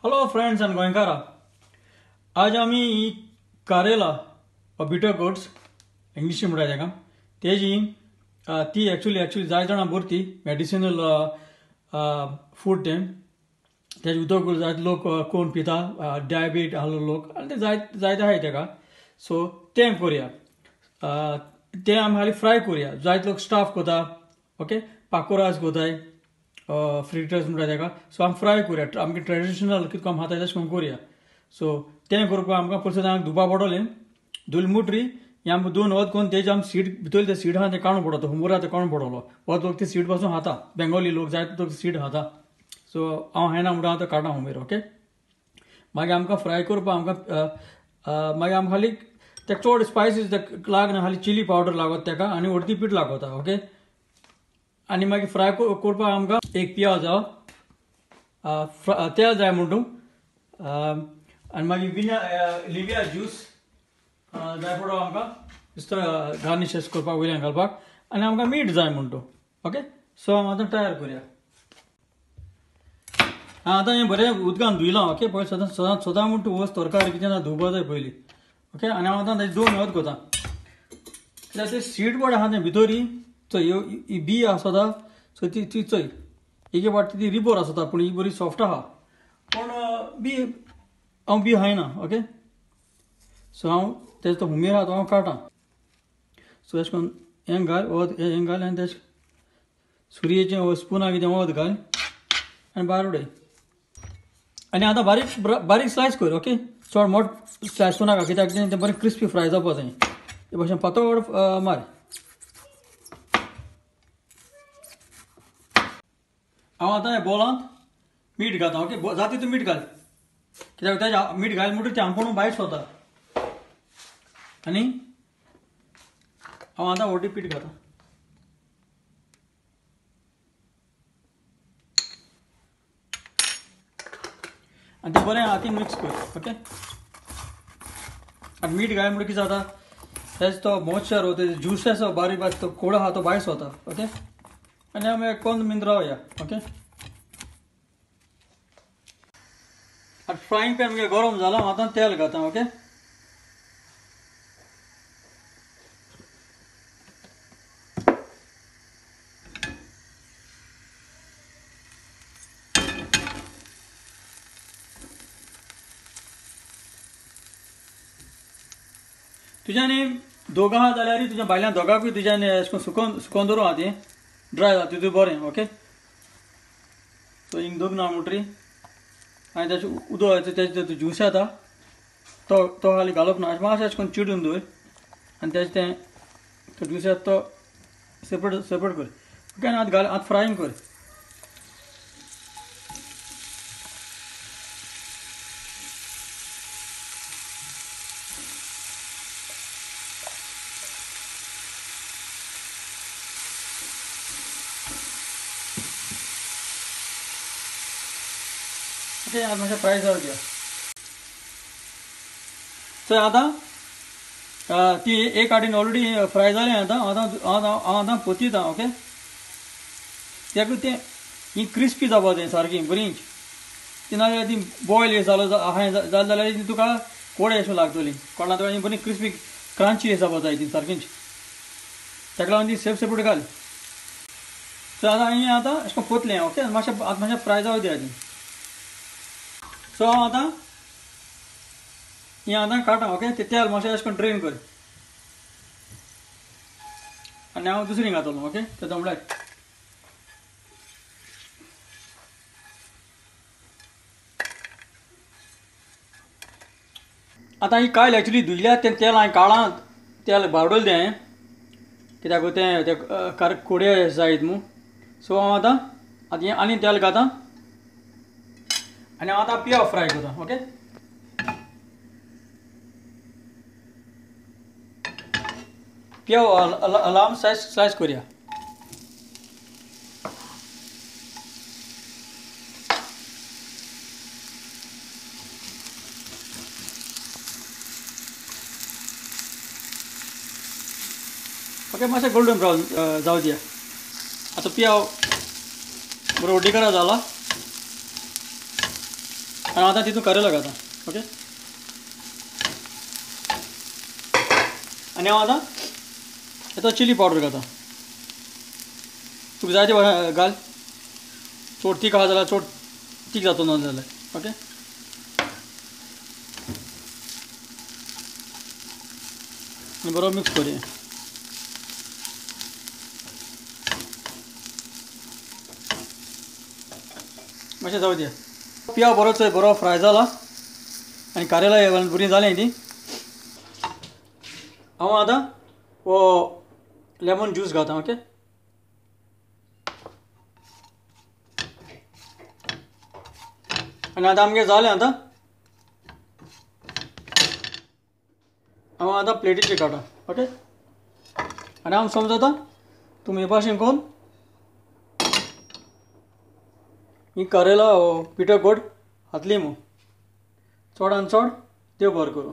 Hello friends आनी गोंयकारा, आज आमी ही कारेला वा बिटर गोड्स इंग्लिशी म्हणटा ताका, तेजी ती एक्चुली जाय जाणां बरी ती मेडिसिनल फूड तें. तेजे उदक जायते लोक कोण पिता, डायबेट आहलो लोक आनी ते जायते आहाय तेका. सो तें करुया, तें आमी हाली फ्राय करुया. जायते लोक स्टाफ करता, ओके, पाकोरास करताय, फ्रिटर्स म्हणटा तेका. सो आमी फ्राय करुया, आमगे ट्रेडिशनल कितें आमी खाता तशें करून करुया. सो तें करपाक आमकां पयलीं आमकां धुवपा पडटलें. धुले मुटरी हें आमकां दोन वत करून तेजे आमी सीड भितरले ते सीड आहा ते काडूंक पडटलो, हुमूर आहा ते काडूंक पडटलो. वत लोक ते सीड पासून खाता, बेंगोली लोक जायते लोक सीड खाता. सो हांव खायना म्हणटा हांव तो काडटा हुमेर, ओके. मागीर आमकां फ्राय करपाक आमकां मागीर आमकां खाली तेका चड स्पायसीस लागना, खाली चिली पावडर लागता तेका आनी हळदी पीठ लागता, ओके. आनी मागीर फ्राय करपाक आमकां एक पियाज तेल जाय म्हणटू, आनी मागीर विना लिव्या ज्यूस जाय पडो आमकां नुस्तें गार्निशेस करपाक वयल्यान घालपाक, आनी आमकां मीठ जाय म्हणटू, ओके. सो हांव आतां तयार करुया. आतां हें बरें उदकान धुयलां, ओके. पयलीं सदां सदां सदां म्हणटू वच तरकारी कितें ना धुवपा जाय पयलीं, ओके. आनी हांव आतां तेजें दोन वत करता, कित्याक तें सीड पड आहा तें भितरी चोय ही बी आसता, सो ती ती चोय एके फावटी ती रिबोर आसता, पूण ही बरी सॉफ्ट आहा, पूण बी हांव बी खायना, ओके. सो हांव तेजो तो हुमेर आहा तो हांव काडटा. सो अशें करून हें घाल वत, हें घाल आनी तेज सुरयेचें वो स्पुना कितें वत घाल आनी भायर उडय. आनी आतां बारीक बारीक स्लायस कर, ओके. चड मोट स्लायस करूं नाका, कित्याक तें बरें क्रिस्पी फ्राय जावपा जाय. ते भशेन पातळ मार. हांव आतां ह्या बोलांत मीठ घालता, ओके. जाता तितून मीठ घाल, कित्याक तेजें मीठ घाल म्हणटकीर तें आमकोण भायर सरता. आनी हांव आतां हळदी पीठ घालता. आनी तें बरें हातीन मिक्स कर, ओके. आनी मीठ घाल म्हणटकीर कितें जाता, तेजो तो मॉइस्चर हो तेजो ज्यूस आसा बारीक बारीक तो कोडो आहा तो भायर सरता, ओके. आनी आमी एक 15 मिनट रावया, ओके. आतां फ्रायंग पॅन मागीर गरम जाला, हांव आतां तेल घालता, ओके. तुज्यानी दोगां आहा जाल्यार तुज्या भायल्यान दोगांकूय तुज्यान अशें करून सुकोवन सुकोवन दवरूं आहा, ती ड्राय जाता तितून बरें, ओके. सो हिंग दोग ना म्हणटरी आनी तेजें उदक तेजें ज्यूस येता तो तो खाली घालप ना, मातशें अशें करून चिडून दवर आनी तेजें तें तो ज्यूस येता तो सेपरेट सेपरेट कर, ओके. आनी आतां घाल, आतां फ्रायंग कर. ओके, आतां मातशें फ्राय जावं दिया. चोय आतां ती एक आटीन ऑलरेडी फ्राय जालें. आतां आतां हांव आतां पोतिता, ओके. तेका तें ही क्रिस्पी जावपा जाय सारकी बरी, ती नाजाल्यार ती बॉयल जालो आहाय जालें जाल्यार ती तुका कोडे अशें लागतली, कोणा तुका बरी क्रिस्पी क्रंची जावपा जाय ती सारकीच. ताका लागून ती सेफ सेपरेट घाल. सो आतां हें आतां अशें करून पोतलें, ओके. मातशें आतां मातशें फ्राय जावं दिया ती. सो हांव आतां हें आतां काडटा, ओके. तें तेल मातशें अशें करून ड्रेन कर आनी हांव दुसरी घातलो, ओके. तें म्हणल्यार आतां ही कायल एक्चुली धुयल्या तें तेल हांवें काळां तेल बावडलें तें हांवें, कित्याक तें तें कोडे जायत न्हू. सो हांव आतां आतां हें आनी तेल घातां आनी हांव आतां पियाव फ्राय करता, ओके. पियाव लांब स्लायस स्लायस करुया. ओके, मातशें गोल्डन ब्रावन जावं दिया. आतां पियाव बरो वड्डी करा जाला. आनी आतां तितून करेला घालता ओके. आनी हांव आतां हेतो चिली पावडर घालता. तुका जाय ते घाल, चड तीख आसा जाल्यार चड तीख जाता ना जाल्यार ओके. आनी बरो मिक्स करुया. मातशें जावं दिया. पियाव बरो चोय बरो फ्राय जाला आनी कारेला बरीं जालें ती. हांव आतां हो लेमन ज्यूस घालता ओके. आनी आतां आमगें जालें. आतां हांव आतां प्लेटीचेर काडटा ओके. आनी हांव समजता तुमी हे भाशेन करून ही करेला हो बिटर गोड खातली म्हूण. चडान चड देव बरें करूं.